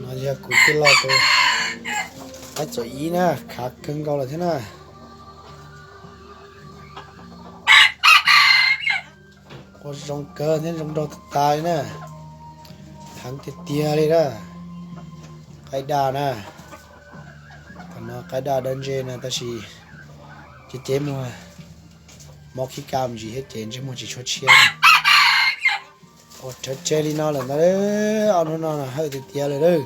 No yog kuv tij laug tus qaib txuam ib na, khav kawg nkaus lawm thiab na. Ua zoo kawg thiab zoo nraug tag tas li na. Heev tiag tiag li na. Qaib daj na. Qhov no qaib daj dawb ntseg na tab sis ceb ceb muag mob khib kaj ntsis thiab ces ntsej muag tsis tshua tshiab na. Ua rhawv tseg li no lawm ntag, ob hnub no hawj tiag tiag lawm lauj.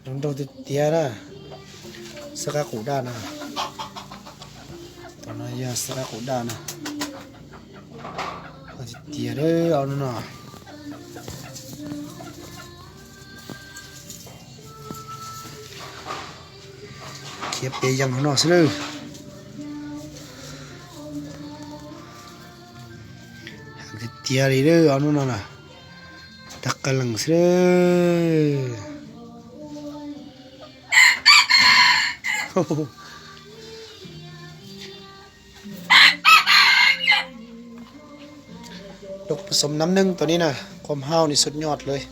Zoo nraug tiag tiag na. Xab qab qus daj na. Tus no yog xab qab qus daj na. Tiag tiag lauj ob hnub no. Khiav pes yees hauv no xwb lawm. Heev tiag tiag li lawm ob hnub no na. Tag qab lees xwb lawm. Dog pos xoom nab neej tau ni na, qhov hau ni xub nyoj lawm.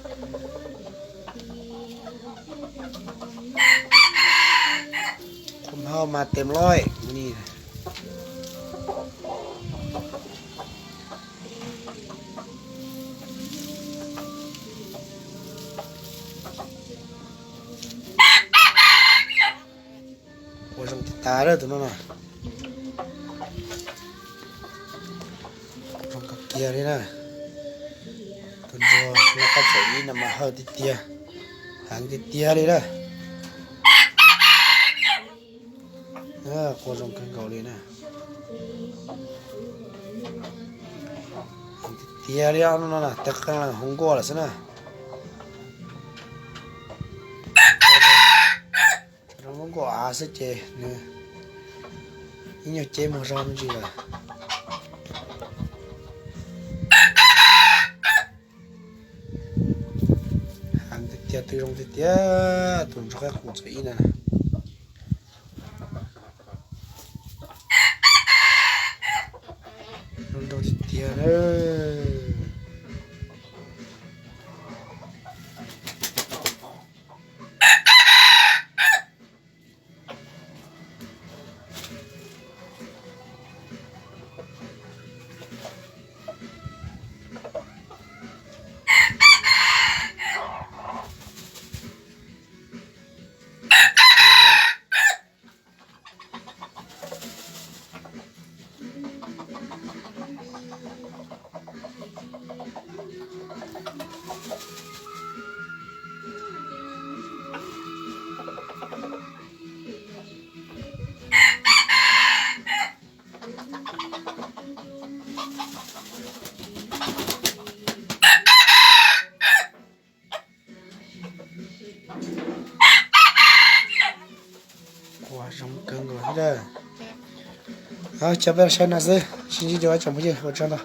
Qhov hau mas tes loj ni. Ua zoo tiag tas lawm tus no na. Zoo kawg kiag li na. Tus ntsuag no qab txawm ib no mas hawj tiag tiag, heev tiag tiag li na. Qua zoo kawg nkaus li na. Heev tiag tiag li no na, tawg qeej hauv nkuaj lawm xwb na. Hauv nkuaj av xwb ces nws ib nyuag ceb muag zog me ntsis lawm. Heev tiag tiag, twb zoo tiag tiag tus ntsuag qaib qus txawm ib na. Zoo nraug tiag tiag na. Ua zoo kawg nkaus thiab. Coj peb los saib no xwb, sib ntsib dua tsoom phooj ywg, ua tsaug ntau.